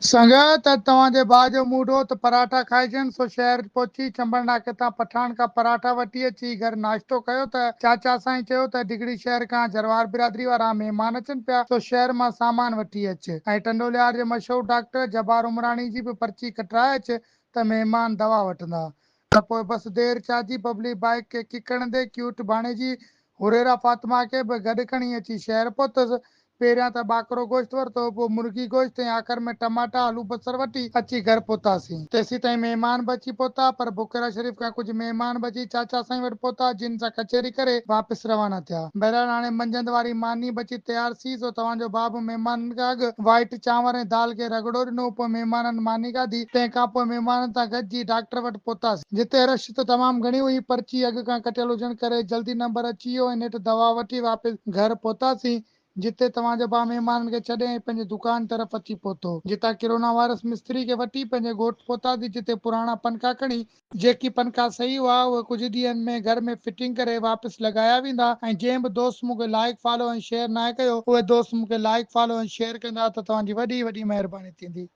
سنگت اڄ توهان جي ڀاء جو موڊ هو ته پراٺا کائجن سو شهر پهچي چمبڙ ناڪي تان پٺاڻ کان پراٺا وٺي اچي گهر ناشتو ڪيو ته چاچا سائين چيو ته ڊگهڙي شهر کان جروار برادري وارا مهمان اچن پيا سو شهر مان سامان وٺي اچ ۽ ٽنڊولهيار جي مشهور ڊاڪٽر جبار عمراڻي جي به پرچي ڪٽرائي اچ ته مهمان دوا وٺندا ته پوء بس دير ڇا جي ببلي بائيڪ کي ڪڪ هڻندي ڪيوٽ ڀاڻيجي حريره فاطمه کي به گڏ کڻي اچي شهر پهتس. پهريان ته ٻاڪرو گوشت ورتو، پوء مرغي گوشت ۽ آخر ۾ ٽماٽا، آلو بصر وٺي اچي گهر پهتاسين. تيسيتائين مهمان به اچي پهتا، پر بڪيرا شريف کان ڪجهه مهمان به اچي چاچا سائين وٽ پهتا، جن سان ڪچهري ڪري واپس روانا ٿيا. بهرحال هاڻي منجهند واري ماني به اچي تيار ٿي، سو توهان جو ڀاء به مهمانن کان اڳ وائيٽ چانور ۽ دال کي رڳڙو ڏنو، پوء مهمانن ماني کاڌي، تنهن کان پوء مهمانن سان گڏجي ڊاڪٽر وٽ پهتاسين. جتي رش ته تمام گهڻي هئي، پرچي اڳ کان ڪٽيل هجڻ ڪري جلدي نمبر اچي ويو ۽ نيٺ دوا وٺي واپس گهر پهتاسين، جتي توهان جو ڀاء مهمانن کي ڇڏي ۽ پنهنجي دڪان طرف اچي پهتو، جتان ڪرونا وائرس مستري کي وٺي پنهنجي ڳوٺ پهتاسين، جتي پراڻا پنکا کڻي، جيڪي پنکا صحيح هئا، اهي ڪجهه ڏينهن ۾ گهر ۾ فٽنگ ڪري واپس لڳايا ويندا ۽ جنهن به دوست مون کي لائيڪ، فالو ۽ شيئر ناهي ڪيو، اهي دوست مون کي لائيڪ، فالو ۽ شيئر ڪندا ته توهان جي وڏي وڏي مهرباني ٿيندي.